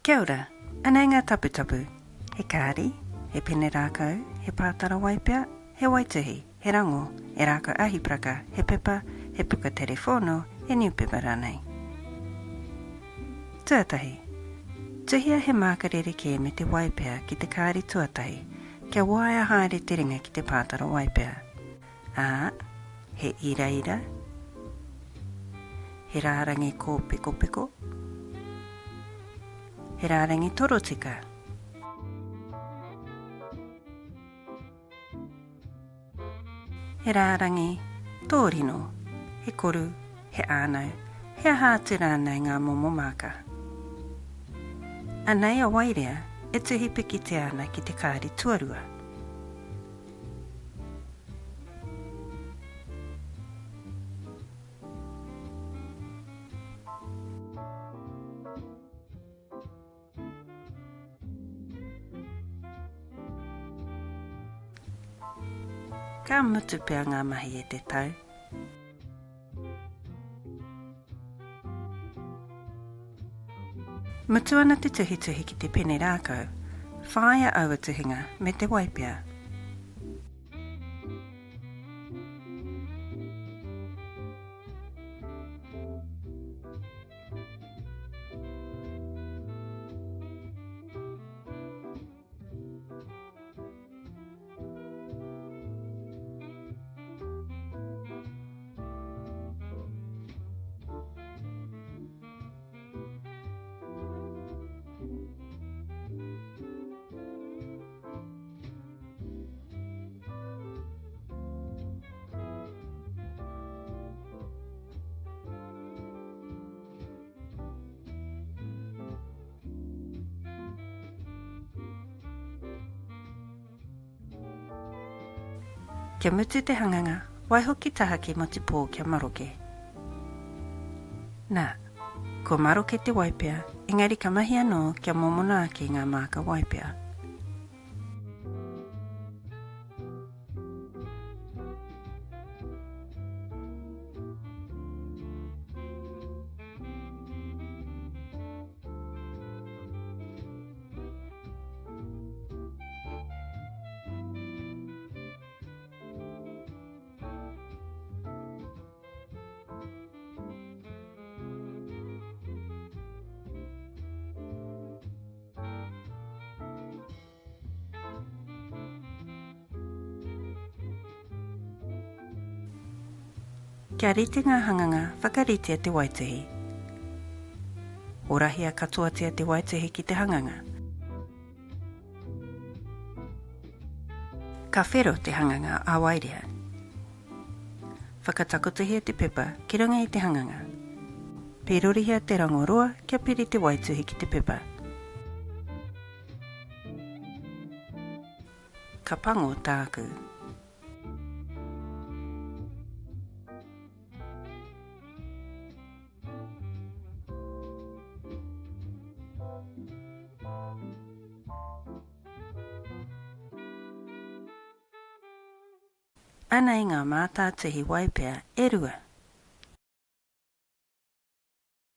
Kia ora, anei ngā taputapu, he kāri, he pene rākau, he pātara waipea, he waituhi, he rango, he rākau ahiparaka, he pepa, he puka terewhōno, he niupepa rānei. Tuatahi, tuhia he māka rerekē me te waipea ki te kāri tuatahi, kia waea haere te ringa ki te pātara waipea. Ā, he iraira, he rārangi kōpikopiko, he rārangi torotika. He rārangi tōrino, he koru, he ānau, he aha atu rānei ngā momo māka. Anei a Wairea e tuhi pikitia ana ki te kāri tuarua. Ka mutu pea ngā mahi e te tau. Mutu ana te tuhituhi ki te pene rākau, whāia aua tuhinga me te waipea. Kia mutu te hanganga, waiho ki tahaki mo te pō kia maroke. Nā, kua maroke te waipea, engari ka mahi anō kia mōmona ake ngā māka waipea. Kia rite ngā hanganga, whakaritea te waituhi. Horahia katoatia te waituhi ki te hanganga. Ka whero te hanganga ā-waerea. Whakatakotohia te pepa ki runga i te hanganga. Pērorihia te rango roa kia piri te waituhi ki te pepa. Ka pango tāku. Anei ngā mātātuhi waipea e rua.